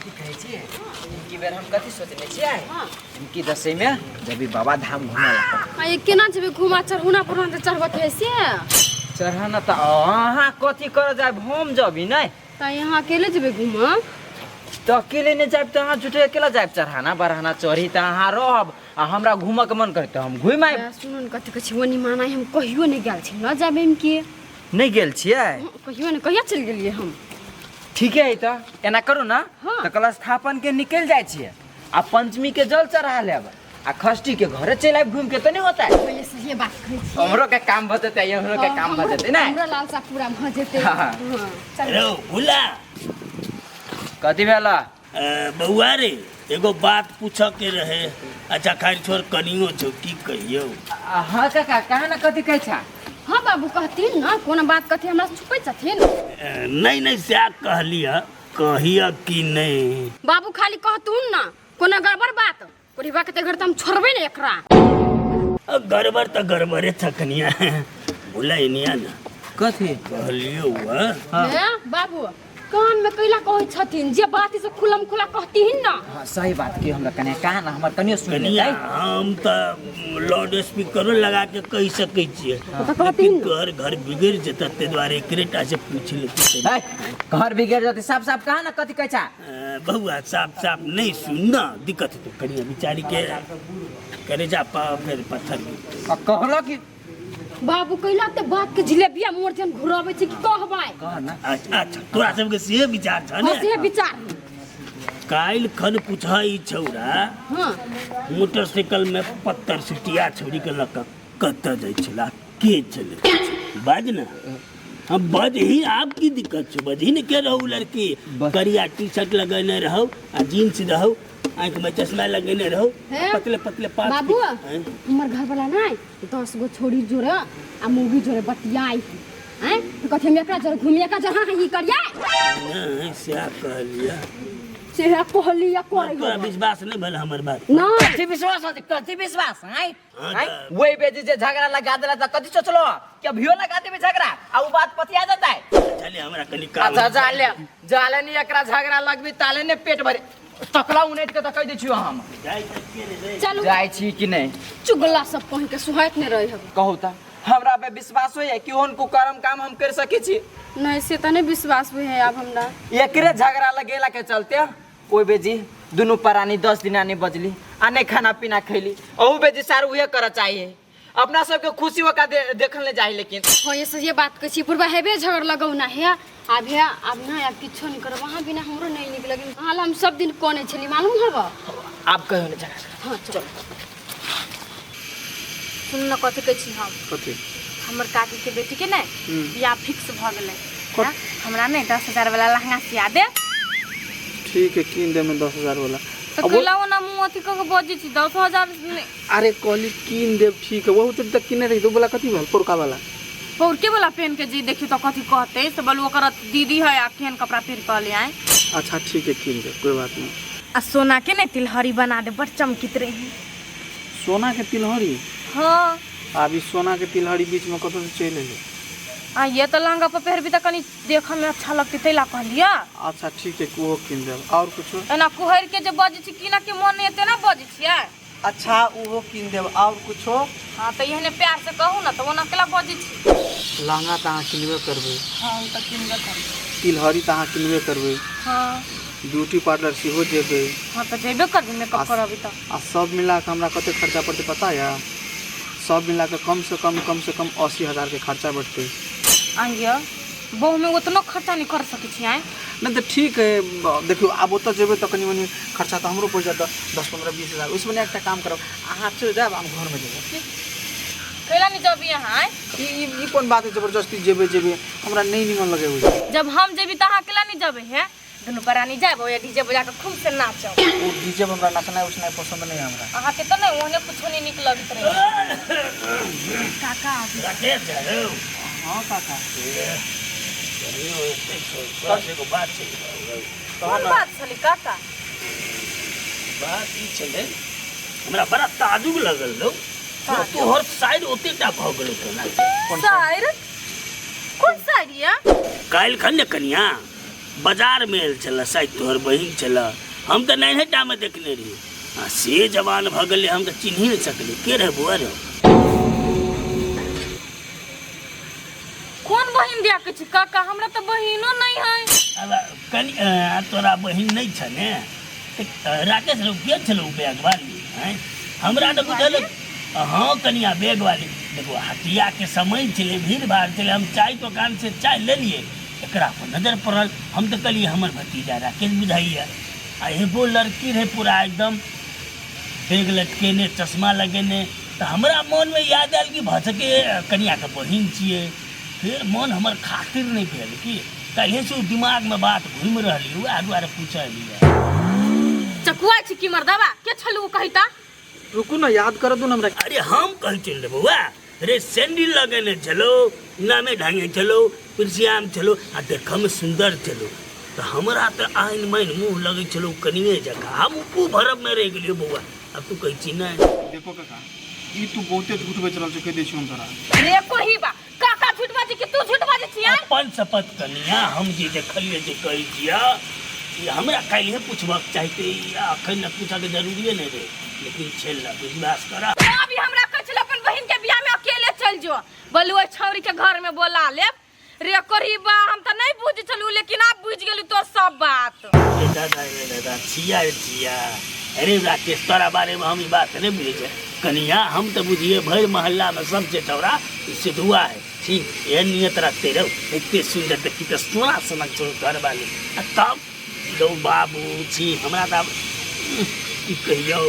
कथी कहै छी इनकी बेर हम कथी सोचने छियै? हाँ। इनकी दसैँ में जब बाबा धाम घुमा ला। आ ये केना जेबै घुमा? चढ़ौना पुरना तऽ चढ़बत है से। चढ़ाना तऽ अहाँ कथी कर जायब, हम जबी नहि। तऽ यहाँ अकेले जेबै घूमऽ? तऽ अकेले नहि जायब तऽ अहाँ झूठे अकेला जायब? चढ़ाना बढ़ाना चढ़ी तऽ अहाँ रहब आ हमरा घूमऽ के मन करे तऽ हम घुमि आयब। सुनू ने, कथी कहै छी, ओनी माना हम कहियो नहि गेल छी, न जायब हम के? नहि गेल छियै? कहियो नहि। कहिया चलि गेलियै हम? ठीके है, तऽ एना करू ने। हाँ। तऽ कलश स्थापन के निकलि जाइ छियै आ पंचमी के जल चढ़ा लेब आ षष्ठी के घरे चलि आबि घूमि के, तऽ नहि होता है? पहिले सही बात कहै छी। हमरो के काम भऽ जेतै, हमरो के काम भऽ जेतै ने। हमरा लालसा पूरा भऽ जेतै। हाँ। हाँ, चल। रौ भुला। कथी भेल? बौआ रे, एगो बात पूछऽ के रहे। अच्छा खैर छोड़, कनियो छौ, की कहियौ। हाँ काका, कहाँ ने, कथी कहै छा? हाँ बाबू, कहथिन ने, कोनो बात कथी हमरा से छुपै छथिन? नहि नहि, सएह कहलिअ, कहिअ कि नहि। बाबू, खाली कहतुन ने, कोनो गड़बड़ बात परिवार के घर तऽ हम छोड़बै ने एकरा। गड़बड़ तऽ गड़बड़े छ कनिया। भुला एनिया ने। कथी? कहलियौ हँ। हे बाबू, कान में कैला कहै छथिन? जे बात से खुलम खुला कहतीहिन ने। हाँ, सही बात की हमरा कने कहा ना, हमर कनियो सुन कनिया, लेतै। हम तऽ लाउड स्पीकरो लगा के कहि सकै छियै, तऽ कहतीहिन लेकिन ने। तोहर घर बिगड़ि जेतै, ताहि दुआरे एकरे टा से पूछि लेतै। है, घर बिगड़ जेतै? साफ साफ कहा ना, कथी कहै छा? बौआ, साफ साफ नहि सुन न, दिक्कत हेतौ कनिया बिचारी के, करेजा फेर पत्थर गिरतौ। आ कहलक कि बाबू, कैला तऽ बात के जिलेबिया मोर जन घुराबै छै कि कहबै? कह ना। अच्छा अच्छा, तोरा सबके से विचार छ हाँ, ने? से विचार है। काल्हि खन पूछह ई छौड़ा मोटरसाइकिल में पत्थर सिटिया छौड़ी के लऽ कऽ कतऽ जाइ छला, के छलै? बाज ने, हम बजही, आब की दिक्कत छौ? बजही ने, के रहू लड़की? करिया टी शर्ट लगेने रहू आ जीन्स रहू, आँखि में चश्मा लगेने रहू। हे? पतले पतले पाँच बाबू, हैं? हमर घर वाला नहीं 10 गो छोड़ी जोड़े आ मौगी जोड़े बतियाई हैं, तो कथी हम एकरा जोड़े घूमी, एकरा जोड़े? हाँ हाँ, ई करिया। नहि, सएह कहलियै। से कहलिया करे। तोरा विश्वास नहि भेल हमर बात? ना। कथी विश्वास होतै? कथी विश्वास हैं? हाँ, हैं? वही बेजी जे झगड़ा लगा देला त कथी सोचलो कि अभियो लगा देबे झगड़ा आ उ बात पतिया जेतै? चले, हमरा कनि काम। अच्छा, जाले जाले नहीं एकरा झगड़ा लगबी ताले ने पेट भरे तकला उनेट के त कहि दै छियो हम। जाइ तऽ छियै रे रे। चलू। जाइ छी कि नहि? चुगला सब कहीं के सुहाइत नहीं रहे हम। कहू त हमरा पे विश्वास होइए कि ओहन कुकर्म काम हम कर सकै छी? नहीं, से तो नहीं विश्वास हुए है अब हमरा। एकरे झगड़ा लगेला के चलते ओहि बेजी दुनू प्राणी 10 दिना नहीं बजली आ नहीं खाना पीना खैली। अहू बेजी सार उहे करऽ चाहिए, अपना सबके खुशी ओका देखल नहीं चाही, लेकिन हाँ, ये सही बात कहै छी। पूर्वा हेबे झगड़ लगौना है, आब हे, आब ना, आब किछो नहीं करब। अहाँ बिना हमरो नहीं नीक लगे। अहाँ ला हम सब दिन कने छली, मालूम हब? आब कहियो नहीं झगड़ा। हाँ, चल। सुन न, कथी कहै छी हम। कथी? हमर काकी के बेटी के ने बियाह फिक्स भऽ गेलै। हाँ, हमरा ने 10,000 वाला लहंगा सिया दे। ठीक है, कीन दे में 10,000 वाला। तऽ अब कैला ओना मुँह अथी कऽ के बजै छी? 10,000 नहि। अरे, कहली कीन देब, ठीक है। वह तक किने रही तो बोला, कथी भेल पोरका वाला? पौरके वाला पेन के जे देखियो तऽ कथी कहतै से बोलू, ओकर दीदी है आ केहन कपड़ा पहिर कऽ ले आए। अच्छा ठीक है, कीन देब, कोई बात नहीं। आ सोना के ने तिलहरी बना दे, बड़ चमकित रही। सोना के तिलहरी? हाँ। अभी सोना के तिलहरी बीच में कतौ से चलि एलै? आ ये तऽ लहंगा पर पहिरबी तऽ कनि देखऽ में अच्छा लगतै, तै ला कहलियै। अच्छा ठीक है, ओहो कीन देब। और कुछो? एना कुहरि के जे बजै छी, किनऽ के मन नहि एते ना बजै छियै। अच्छा, ओहो कीन देब। और कुछो? हाँ, तऽ एहने प्यार से कहू ने, तऽ ओना केला बजै छी? लहंगा तऽ अहाँ किनबे करबै। हाँ, ओ तऽ किनबे करबै। तिलहरी तऽ अहाँ किनबे करबै। हाँ। ब्यूटी पार्लर सेहो जेबै। हाँ, तऽ जेबे करबै, मेकअप करबै तऽ। आ सब मिला कऽ हमरा कते खर्चा पड़तै, पता यऽ? सब मिला कऽ कम से कम, कम से कम 80,000 के खर्चा बढ़तै। आइए, बहुमे ओतनो खर्चा नहि कर सकै छी आँय? नहि तऽ ठीक है, देखियौ, आब ओतऽ जेबै तऽ कनि मनि खर्चा तऽ हमरो पड़ि जायत, 10, 15, 20 हजार। ओहिसँ बढ़िआँ एकटा काम करब, अहाँ चलि जायब, हम घरमे जेबै, ठीक? कैला नहि जेबी अहाँ आँय? ई ई ई कोन बात है, जबरदस्ती जेबै जेबै? हमरा नहि निमन लगै ओहि। जब हम जेबी तऽ अहाँ केला नहि जेबै? हे, दुनू प्राणी जायब, ओया डीजे बजा कऽ खूब से नाचब। ओ डीजे पर हमरा नचनाइ उचनाइ पसन्द नहि है हमरा। अहाँके तऽ नहि ओहने कुछो नहि नीक लगैत रहै। काका। राकेश रौ। हाँ काका। कहियो एते छौ, तोरा से एगो बात छै रौ। कोन बात छलै काका? बात ई छलै, हमरा बड़ा ताजुब लगल रौ, तोहर साइड ओते टा भऽ गेलौ केना? साइर? कोन साइर या? काल्हि खन ने कनिया बाजारमे आयल छलऽ, शायद तोहर बहिन छलऽ। हम तऽ नैहे टामे देखने रहियै आ से जवान भऽ गेलै, हम तऽ चिन्हि नहि सकलियै। के रहै बौआ रौ? कोन बहिन दिया के छी काका? हमरा तऽ बहिनो नहीं है। अब कनि तोरा बहिन नहि छ ने? तऽ राकेश रौ, के छलौ बैग वाली? आँय, हमरा तऽ बुझल। हाँ कनिया, बैग वाली। देखो, हटिया के समय छलै, भीड़ भाड़ छलै। हम चाय दोकान से चाय लेलियै, एकरा पर नजर पड़ल। हम तऽ कहलियै हमर भतीजा राकेश बुझाइए। आ एगो लड़की रहै, पूरा एकदम बैग लटकेने, चश्मा लगेने। तऽ हमरा मोनमे याद आयल कि भऽ सकै कनियाके बहिन छियै। फेर मोन हमर खातिर नहि भेल कि काल्हिसँ ओ दिमागमे बात घुमि रहली, उएह दुआरे पूछऽ एलियै। चकुआ छी की मर्दवा? के छलू ओ कहिता? रुकू ने, याद कर दू ने हमरा। अरे हम कहै छियै रे बौआ रे, सैंडल लगेने छलो, नामे ढांगे छलो, कुर्सियाम छलो आ देखऽमे सुन्दर छलो। तऽ हमरा तऽ आइन माइन मुँह लगै छलो कनिए जकाँ। हम ऊ भरममे रहि गेलियै बौआ, आब तू कहै छी नहि। देखो काका, ई तू बहुते झूठ बेच रहल छै, कहि दै छियौ हम तोरा। रे कोही बा, काका झूठ बाजै कि तू झूठ बाजै छी? आँय? अपन शपथ कनिया, हम जे देखलियै जे कहै छियै, ई हमरा काल्हिए पुछबाक चाही, तऽ ई अखन ने पूछऽके जरूरिए नहि रहै, लेकिन छेल ने विश्वास करऽ। अभी हमरा कहै छलै अपन बहिन के बियाह में अकेले चल जो, बोलू ओहि छौरी के घर में बोला लेब। रे कोरी बा, हम तऽ नहीं बुझ छलू, लेकिन आब बुझ गेलू तोर सब बात। रे दादा, रे दादा, छिया रे छिया। अरे राकेश, तोरा बारे में हम ई बात नहीं बुझै छै कनिया। हम तऽ बुझिए भरि मोहल्ला में सबसे छौड़ा ई सिधुआ है। ठीक एहन नियत रखते रहो, एते सुन्दर देखी तऽ सोना सनक छौ घर वाली, आ तब रौ बाबू छी। हमरा तऽ आब की कहियौ।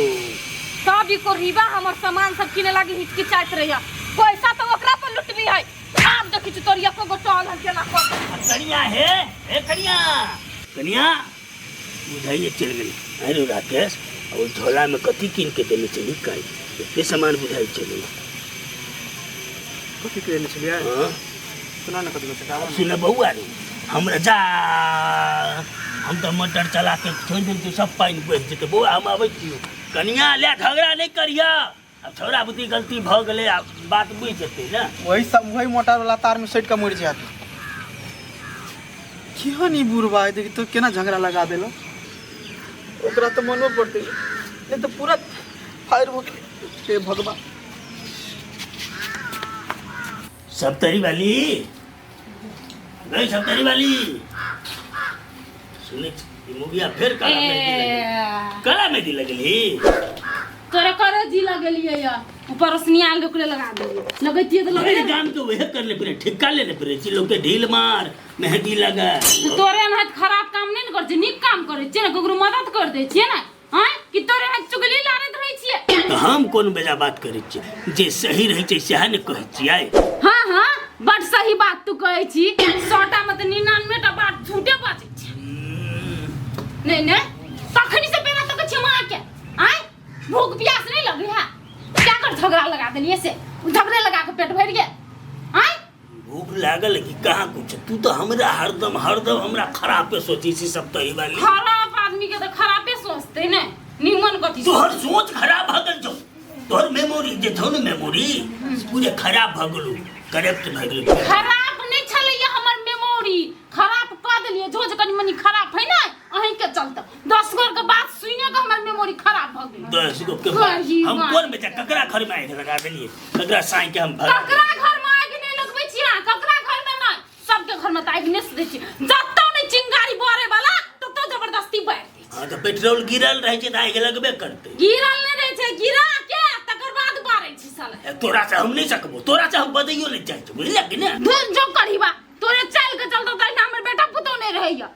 तब ई कोरीबा हमर सामान सब किने लागी हिचकिचाइत रहिया, पैसा तऽ ओकरा पर लुटबी है। आब देखै छी तोर एको गो टॉल हम केना कर। आ कनिया, हे हे कनिया, कनिया बुझाइए चलि गेलै। अरे राकेश, ओ झोलामे कथी कीन के देने छली? काल्हि एते सामान बुझाइ छलै। कथी के लेने छलियै? हाँ। सुना ने, कथी कहै छै? आबऽ ने। सुन बौआ रे, हमरा जा, हम तऽ मोटर चला के छोड़ि देल, सब पानि बहि जेतै। बौआ, हम अबै छियौ। कनिया ले, झगड़ा नहि करिह। आब छौड़ा बुद्धि गलती भऽ गेलै, आब बात बुझि जेतै ने। वही सब वही मोटर वाला तार में सटि कऽ मरि जायत। केहन ई बुढ़बा है, देखी तो केना झगड़ा लगा देलो। ओकरा तऽ मनो पड़तै नहीं तऽ पूरा फायर भऽ गेलै। हे भगवान। सप्तरी वाली नहीं, सप्तरी वाली, सुनै छी, ई मुगिया फेर काला मेहंदी लगेली, काला मेहंदी लगेली। तोरा करे जी लगेलियै या ऊपर रोशनी आयल, ओकरे लगा देलियै, लगैतियै तऽ मेरे लगले। गाम के वह कर ले पड़े, ठिक्का ले ले पड़े छी लोग के, ढील मार मेहंदी लगा। तऽ तोरे एनाहित खराब काम नहि ने करै छियै, नीक काम करै छियै ने, ककरो मदद कर दै छियै ने? आँय, कि तोरे एनाहित चुगली लारैत रहै छियै? तऽ हम कोन बेजा बात करै छियै? जे सही रहै छै सएह ने कहै छियै। हाँ हाँ, बड सही बात तू कहै छी। 100 टा मे तऽ 99 टा बात झूठे बाजै छै। नहीं नहीं, तखनी से पेड़ा तक छै माँ के। आँय, भूख प्यास नहीं लगे है? क्या कर झगड़ा लगा देलिए से झगड़े लगा के पेट भर गेल? आँय? भूख लागल कि कहाँ कुछ। तू तऽ हमरा हरदम हरदम हमरा खराबे सोचै छी सब तही वाली। खराब आदमी के तऽ खराबे सोचते ने, निमन कथी? तोहर सोच खराब भऽ गेल छौ। तोहर मेमोरी जे छौ ने, मेमोरी पूरे खराब भऽ गेलौ, करप्ट भऽ गेलौ। खराब नहीं छलैया हमर मेमोरी, खराब कऽ देलियै। झोज कनि मनि खराब है ने अहीं के चलते। 10 गोर के बात सुने के हमर मेमोरी खराब भऽ गेल। 10 गो के बात सही हम बात। कोन बेचा ककरा घर में आगि लगा देलियै? ककरा साँइ के हम भगा? ककरा घर में आगि नहीं लगबै छी अहाँ, ककरा घर में नहीं, सबके घर में तऽ आगि नहीं दै छी। जतौ नहीं चिंगारी बरे वाला ततौ जबरदस्ती बारि दै छी। हाँ, तऽ पेट्रोल गिरल रहै छै तऽ आगि लगबे करतै। गिरल नहीं रहै छै, गिरा के तकर बाद बारै छी साला। ए, तोरा से हम नहीं सकबो, तोरा से हम बजैयो नहीं चाहै छी, बुझलक कि ने? धुन जो करीबा, तोरे चाल के चलते तहिना हमर बेटा पुतौ नहीं रहैया।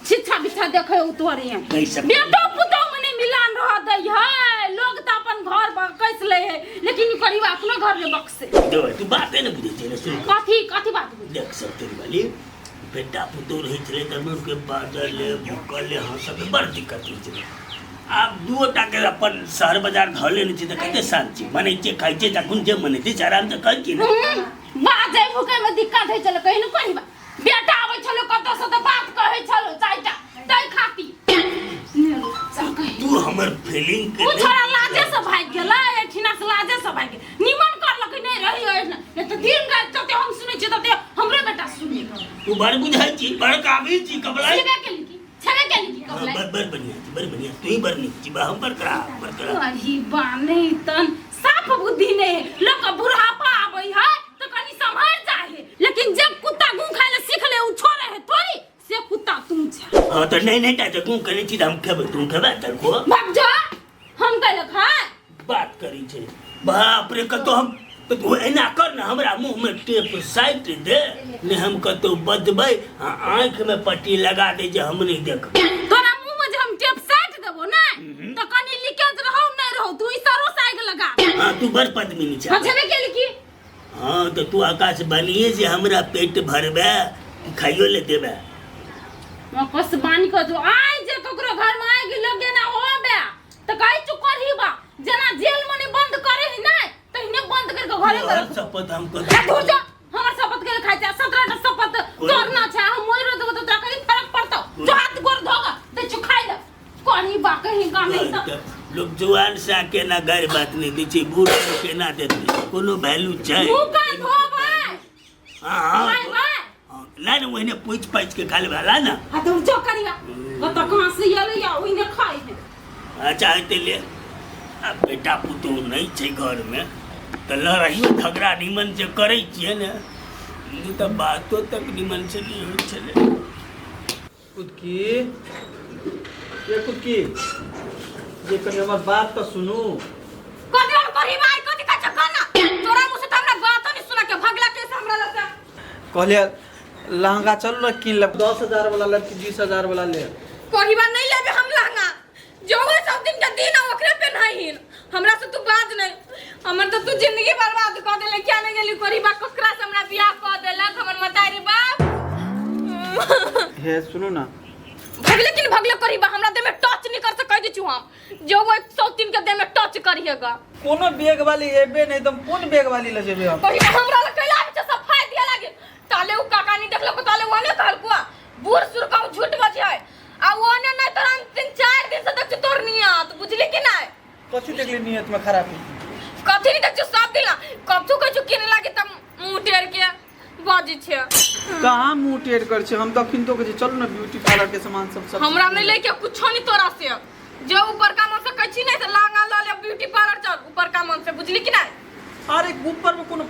छिछा बिछा देखे उ तोरे एहन। कहि सकै। बेटो पुतौ में नहीं मिलान रह दै है। लोग तऽ अपन घर बकैस लै है, लेकिन ई करीबा अपनो घर में बकसे। जो तू बाते ने बुझै छै ने, सुन। कथी कथी बात बुझ? देख सब तेरी वाली, बेटा पुतोह रहै छलै तऽ लोकके बाजल भूकल हँसल बड़ दिक्कत होइ छलै। आब दूटा के अपन शहर बाजार धऽ लेने छै तऽ कते शान्त छै, बनै छै, खाइ छै, जखन जे मन हेतै से आरामसँ खाइ छै ने। बाजै भूकै में दिक्कत होइ छलै कहिनो कहिबा। बेटा आबै छलो कतऽ से तऽ बात कहै छलो चारिटा, तै खातिर। तू हमर फीलिंग के ओ नहि छोड़ा लाजे से भागि गेलै एहिठिना से, लाजे से भागि गेलै। निमन करलकै नहि रही एहिठिना, नहि तऽ दिन राति जते हम सुनै छियै तते हमरे बेटा सुनै। तू बड़ बुझै छी, बड़ काबिल छी, कबलाई। सुनबे केलियै। बड़ बढ़िया छी, बड़ बढ़िया, तू ही बड़ नीक छी, बा हम बड़ खराब, बड़ खराब। अही बा नहीं तन साफ बुद्धि नहीं है। लोग के बुढ़ापा आबै है तो कनी संभर जाए है, लेकिन जब कुत्ता गू खाए ले सीख ले उ छोड़े है थोड़ी से कुत्ता तू छे। हाँ तो नहीं नहीं ता गू कने छी त हम खेबै, तू खेबै तनको भाग जा हम कहले खाए बात करी छे। बाप रे कतो हम तो तू एना कर ना, हमरा मुंह में टेप साइट दे ने, हम कतो बजबै आ आँख में पट्टी लगा दे जे हम नहीं देखबै। तोरा मुंह में जे हम टेप साट देबो ना तो कनी लीकेज रहौ नहीं रहौ, तू इशारो साइड लगा। हाँ तू बड़ पद्मिनी छे। हाँ छेबे केली की? हाँ तो तू आकाश बनिए जे हमरा पेट भरबे खाइयो ले देबे। कस बानी कर जो आइ जे ककरो घर में आगि लगे ना होबे तो कहि चु करही बा, जेना जेल मने बंद करे है ना तहिने बंद करके घरे में रख। शपथ हम कर ए, दूर जा, हमर शपथ के खाइ छै 17 टा शपथ तोड़ना छै, हम मरि देबो तो तोरा कहीं फर्क पड़तौ? जो हाथ गोर धोगा ते चु खाइ ले करही बा कहीं का नहीं त। लोग जुआन सा के ना गैर बात नहीं दै छै, बूढ़ के ना देतै, कोनो वैल्यू छै। मुंह का धोबै। हाँ हाँ भाई भाई हाँ, ना ना ओहिने पूछ पाछ के खा लेबै ला ना। आ तो जो करिया कत कहां से एलै या ओहिने खाइ है। अच्छा हेतै ले, आ बेटा पुतोहु नहीं छै घर में तऽ लड़ाइयो झगड़ा निमन से करै छियै ने, नहीं तऽ बातो तक निमन से नहीं होइ छलै। कुदकी ये कुदकी जे कनी हमर बात तऽ सुनू। कथी हम कही भाई, कथी का चक्कर ना तोरा मुंह से त हमरा बात नहीं सुना के भगला के से हमरा लग। कहलिए लहंगा चलू ना किन लेब, 10,000 वाला लेब कि 20,000 वाला लेब? कही बा नहीं लेबे हम लहंगा, जो हो सब दिन के दिन ओकरे पेन्हाइन, हमरा से तू बाज नहीं, हमर तो तू जिंदगी बर्बाद कर देले। क्या नहीं गेली करी बा ककरा से हमरा बियाह कर देलक हमर मतारी बाप। हे सुनू ना। भगले किन भगले करी बा, हमरा देह में टच नहीं कर सकै छु हम, जो वो 103 के देह में टच करिएगा। कोनो बैग वाली एबे नहीं त कोन बैग वाली ले जेबे हम? कही बा हमरा लग कैला आबे छै सफाई दिया लागे, ताले उ काका नहीं देखलक ताले ओने कहलकुआ बूढ़ सुर का झूठ बजे है, आ ओने नहीं तोरा 3-4 दिन से देख छी तोर नियत बुझली कि नहीं? कथी देखली नियत में खराबी? कथी नहीं देख छी सब दिन कथू कथू किने लागे त मुंह टेर के बाजी छे। कहाँ मुंह टेढ़ कर छे? हम तखन तो कहै छी चलू ना ब्यूटी पार्लर के सामान सब सब। हमरा नहीं लेके कुछो नहीं तोरा से, जो ऊपर का मन से कहै छी नहीं से लहंगा ल ले ब्यूटी पार्लर चल ऊपर का मन से, बुझली कि नहीं? अरे ऊपर में कोनो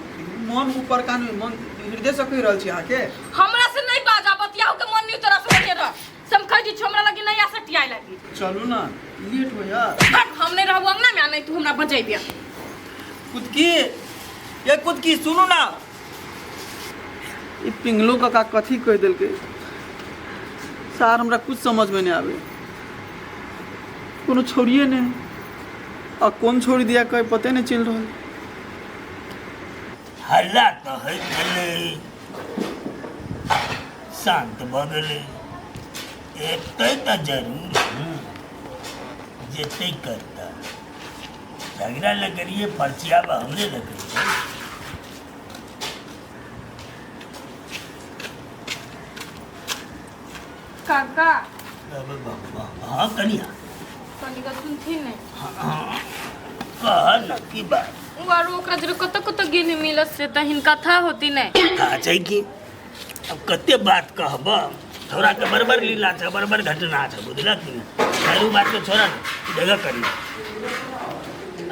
मन ऊपर का नहीं, मन हृदय से कहि रहल छी अहाँ के। हमरा से नहीं बाजा बतियाओ के मन नहीं तोरा से बजे रह सम कहै छी हमरा लगी नहीं आ सटियाय लागी। चलू ना लेट हो यार। हम नहीं रहबो अंगना में, नहीं तू हमरा बजैबे। कुदकी ये कुदकी सुनू ना, ई पिंगलो काका कथी कहि देलकै सार, हमरा कुछ समझ में नहीं आवे, कोनो छोड़िए नहीं आ कोन छोड़ी दिया कहे पते नहीं चल रहल। हल्ला तऽ होइत छलै, शांत भऽ गेलै, एतै तऽ जरूर जेतै करता झगड़ा लगलिए फरसियाबा हमरे लगलिए। काका हाँ कनिया कनिका सुनथिन नहीं? कह न की बात। वारू ओकरा जरे कत कत गेने मिलत से त हिनका था होती नहीं। कहा छै कि अब कते बात कहब, छोरा के बरबर लीला छै, बरबर घटना छै, बुझलक कि नहीं? चारू बात के छोड़ा ने जगह करी।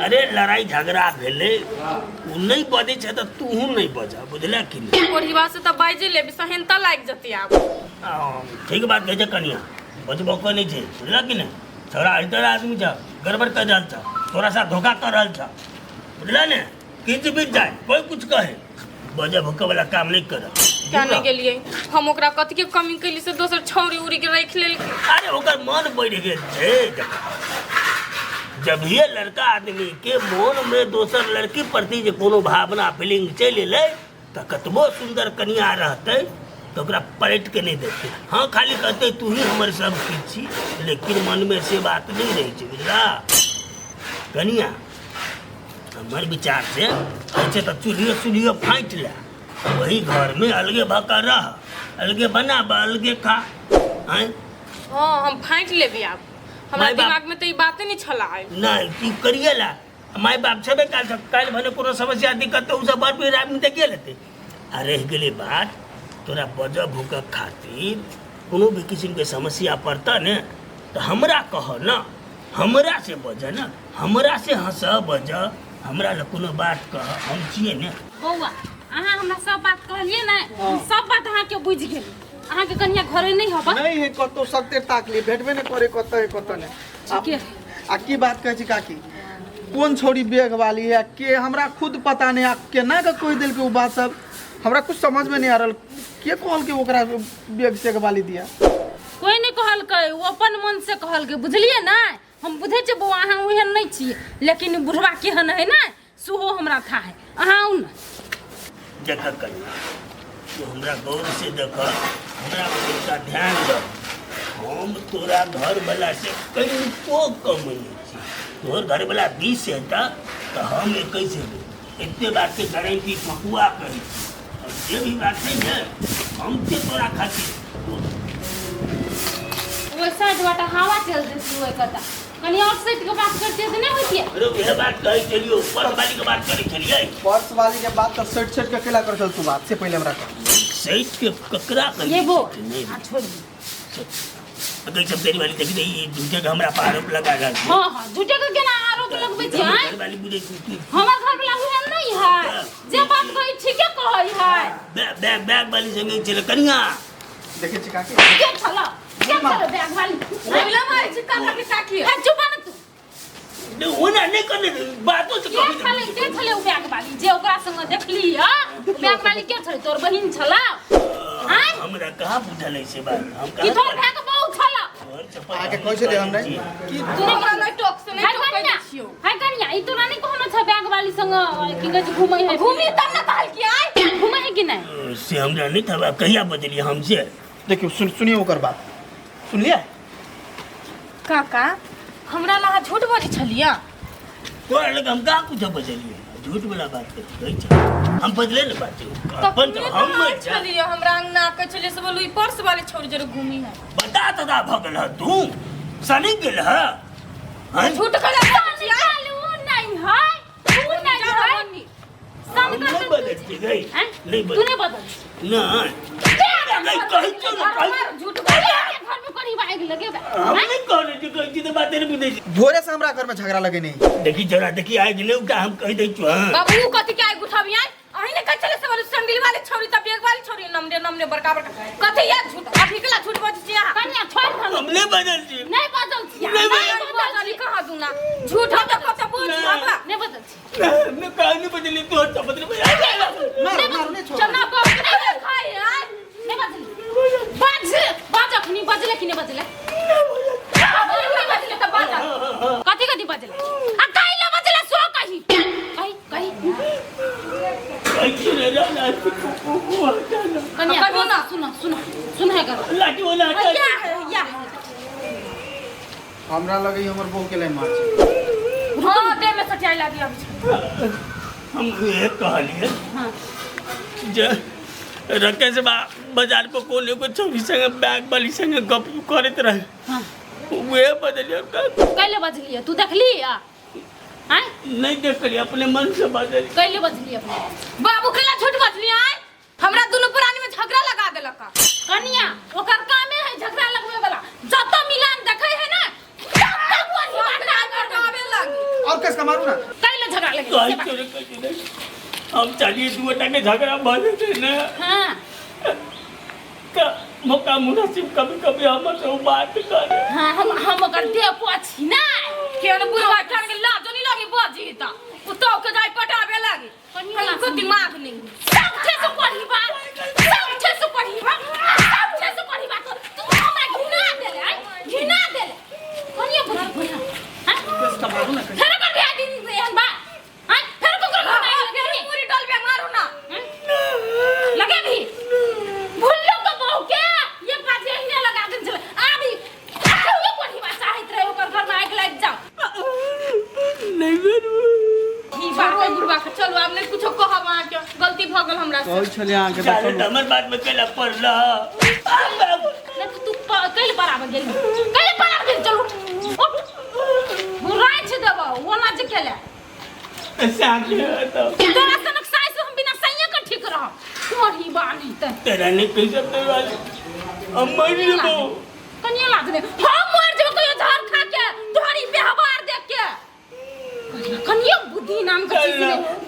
अरे लड़ाई झगड़ा भेलै उ नहीं बजै छै तऽ तूहू नहीं बजा, बुझलक कि नहीं? ओढ़िवा से त बाजे लेबी सहेनता लाग जती आब। ठीक बात कहै छै कनिया, बजबो को नहीं छै, बुझलक कि नहीं? छोरा अहितर आदमी छै, गड़बड़ कर रहल छै, थोड़ा सा धोखा कर रहल छै, बुझल ने? किछु बीत जाए कोई कुछ कहे, बजे भूखे वाला काम नहीं कर। क्या नहीं गेलिए हम ओकरा कथी के कमी कैली से दोसर छौरी उरी के राखि लेलकै। अरे ओकर मन बढ़ि गेल छै, जब ये लड़का आदमी के मन में दोसर लड़की प्रति जे कोनो भावना फीलिंग चलि एलै तऽ कतबो सुंदर कनिया रहतै तऽ ओकरा पलटि के नहि देखतै। हाँ खाली कहतै तू ही हमर सब किछु छी, लेकिन मन में से बात नहीं रहै छै, बुझला कनिया? हमर विचार से होइ छै तऽ चूल्हियो चूल्हियो फाँटि ले, वही घर में अलगे भऽ कऽ रह, अलगे बनाब अलगे खा। आँय हाँ हम फाँटि लेबी आब, हमरा माय बाप- दिमाग में त ई बाते नहीं छला आयल। नहीं तू करिए ला, माय बाप छेबे काल काल्हि भने कोनो समस्या दिक्कत तऽ ओसब बड़ पीर आदमी तऽ गेल हेतै। आ रहि गेलै बात तोरा बजऽ भूकऽ खातिर कोनो भी किसिमके समस्या पड़तऽ ने तऽ हमरा कह न, हमरा से बज न, हमरा से हंस बज, हमरा लग कोनो बात कह, हम छियै ने। बौआ, अहाँ हमरा सब बात कहलियै ने, हम सब बात अहाँके बुझि गेली। अहाँके कनिया घरे नहि हबा? नहीं है, कतौ सत्ते ताकली भेटबे नहि करे, कतौ है कतौ नहि। ठीके। आ की बात कहै छी काकी, कोन छौड़ी बेग वाली है के हमरा खुद पता नहीं, आ केना के कहि देलकै ओ बात सब हमरा कुछ समझ में नहीं आ रहल। के कहलकै ओकरा बेग सेग वाली दिया? कोई नहि कहलकै, ओ अपन मन से कहलकै, बुझलियै ने? हम बुझै छियै बौआ, अहाँ ओहन नहि छियै, लेकिन बुढ़वा केहन है ने सेहो हमरा था है। अहाँ आउ ने। देख कनिया, तू हमरा गौर से देख, हमरा पर ध्यान दे। हम तोरा घर वाला से कनिको कम नहीं छी। तोहर घर वाला 20 हेतऽ तऽ हम 21 हेबै, एते बात के गारंटी पकुआ करै छी। और जे भी बात छै ने, हम के तोरा खातिर। ओहि साइड बाटा हवा चल जेतै, ओहि कता कनि और साइड के बात करतियै तऽ नहि होइतियै। अरे उहे बात कहै छलियौ, पर्स वाली के बात करै छलियै। पर्स वाली के बात तऽ सटि सटि के केला कर चल तू बात से पहिले हमरा कह। सैठ के ककरा कहियै? ये बो नहि। आ छोड़ दे। अगर सब तेरी वाली देखी ई झूठे के हमरा पर आरोप लगा रहल छै। हाँ हाँ, झूठे के केना आरोप लगबै छी? आँय? घर वाली बुझै छी तू। हमर घर वाला ओहन नहि है, जे बात कहै ठीके कहै है। बैग बैग बैग वाली संगे छलै कनिया। देखै छी काकी। के छलो? के छलो बैग वाली? अगला मारै छी काका के काकी। है, चुप न तू। नहीं, ओना नहीं करने दे, बातों से के कभी छलै? के छलै ओ बैग वाली जे ओकरा संग देखली? ह, बैग वाली के छलै? तोर बहिन छला? आँय? हमरा कहाँ बुझल है से बात, हम कि कहाँ तोर भाय के बहू छला? तोहर चप्पल अहाँके हम कहै छलियै हम नहि छी। की तू हमरा नहि टोक से है नहि टोकै कनिया, छियौ। है कनिया, ई तोरा नहि कहना छ बैग वाली संग की कहै छै घूमै है? घूमी तब ने कहल की आय। घूमै है कि नहि? से हमरा नहीं था, अब कहिया बदलिए हमसे? देखियौ, सुनियौ ओकर बात सुनलियै? काका, हमरा ला अहाँ झूठ बजै छलियै? तोरा लग हम कहाँ कुछ बदलिए? झूठ वाला बात कथी कहै छै? हम बदले ने बात अपन तखने तो हम तऽ मर आयल जा। छलियै हमरा अंगना कहै छलियै से बोलू ई पर्स वाली छोड़ी जरे घूमी है। बता तदा भऽ गेल ह, तू सनी गेल ह हैं? झूठ कहला बजै छियै? निकालू नहीं है, उ नहीं है। हम नहीं बदलती गई। हैं? नहीं तू बदल नहीं बदल। नहीं नहीं, कहै छियौ ने, कहै झूठ घर में करी आगि लगेबै? हम नहीं कहने छी, कहै छी तऽ बाते नहि बुझै छी। भोरे से हमरा घर में झगड़ा लगे नहीं। देखी जरा, देखी आगि नहि उठा, हम कहि दै छियौ। हाँ। बाबू, उ कथी के आगि उठाबी आय? अहीं ने कहै छलियै से बोलू सैंडल वाली छोड़ी त बैग वाली छोड़ी नमरे नमरे बड़का बड़का कथी या झूठ अभी केला झूठ बजै छी अहाँ? कनिया छोड़ दे। हम नहि बदल छी। नहीं बदल छी। नहीं नहीं बदल। बदल बजली छी। कहाँ दूना झूठ हम त कत बोझ बाबा। नहीं बदल छी। नहीं, कहाँ नहीं बदली, तोहर चप्पल नहीं बदली। मारू मारू नहीं छोड़। चना बाप नहीं खाई आय। नहीं बदली। बाज बाज, अखनी बजले कि नहीं बजले? नहीं बजले त बाजा। कथी कथी बजले आ काइला बजले सो कही कही कही। कहै छियौ ने, ला, ला, ओ, हटा ना। कनिया कहियो ना। सुन सुन सुन है करो। लाठी वाला हटा। या है या है। हमरा लगे हमर बहू के लाइन मार छै। हां, देह में सटियाई लागी अभी छै। हम उहे कहलियै हां जे राकेश बा बाजार पर कोन एगो छौड़ी संगे बैग वाली संगे गप करैत रहे। हां। उहे बदलियै का। कैले बजलियै? तू देखली आ आय? नहीं देखलियै, अपने मन से बदलियै। कैले बजलियै अपने? बाबू, केला झूठ बजली आय? हमरा दुनू प्राणी में झगड़ा लगा देलक। कनिया, ओकर कामे है झगड़ा लगबे वाला। जत मिलान देखै है ना तब तक वही बात आवे लगी। और कस का मारू ना। कैले झगड़ा लगे? कहै छियौ रे, कहै छियौ ने। हम चालिए दू गोटा के झगड़ा भऽ जेतै ने हां तऽ मौका मुनासिब कभी कभी हमर से बात करे। हां, हम ओकर देह पोछी ना। केहन बुढ़वा ठान के लाजो नहीं लगी बजी त पुतौ के जाय पटाबे लगी। कनिया, कनिको दिमाग नहीं। सब छे से पढ़ी बात, सब छे से पढ़ी बात, सब छे से पढ़ी बात। तू हमरा घिना देले आय, घिना देले। कनिया बुझी बुझा हां। कस का मारू ना। फेर ओकर बियाह दिन एहन बात आय, फेर ककरो घर में आगि लगेबही? पूरी डलबे मारू ना। हं? लगेबही? भुल्लो के बहू के ये बाजे हिने लगा देन छले। आबी अखनो पढ़ी बात चाहैत रहे ओकर घर में आगि लागि जाओ। नहीं बेरू। ई बात है बुढ़वा के, चलू आब नहीं कुछो कहब, अहाँ के गलती भ गेल हमरा से। कहै छलियै अहाँके चाले तऽ तऽ हमर बात में कैला पड़ल? नहीं तो तू कैले बराबर गेली? कैले बराबर गेली? चल उठ उठ, राइछ देबो ओना जे केले। तोरा सनक साइस हम बिना सैया के ठीक रह कोढ़ी बानी त। तेरा नहीं कह सकते वाले, हम मर जेबो। कनिया लाज ने, हम मर जेबो कहियो। नाम के चीज नहीं।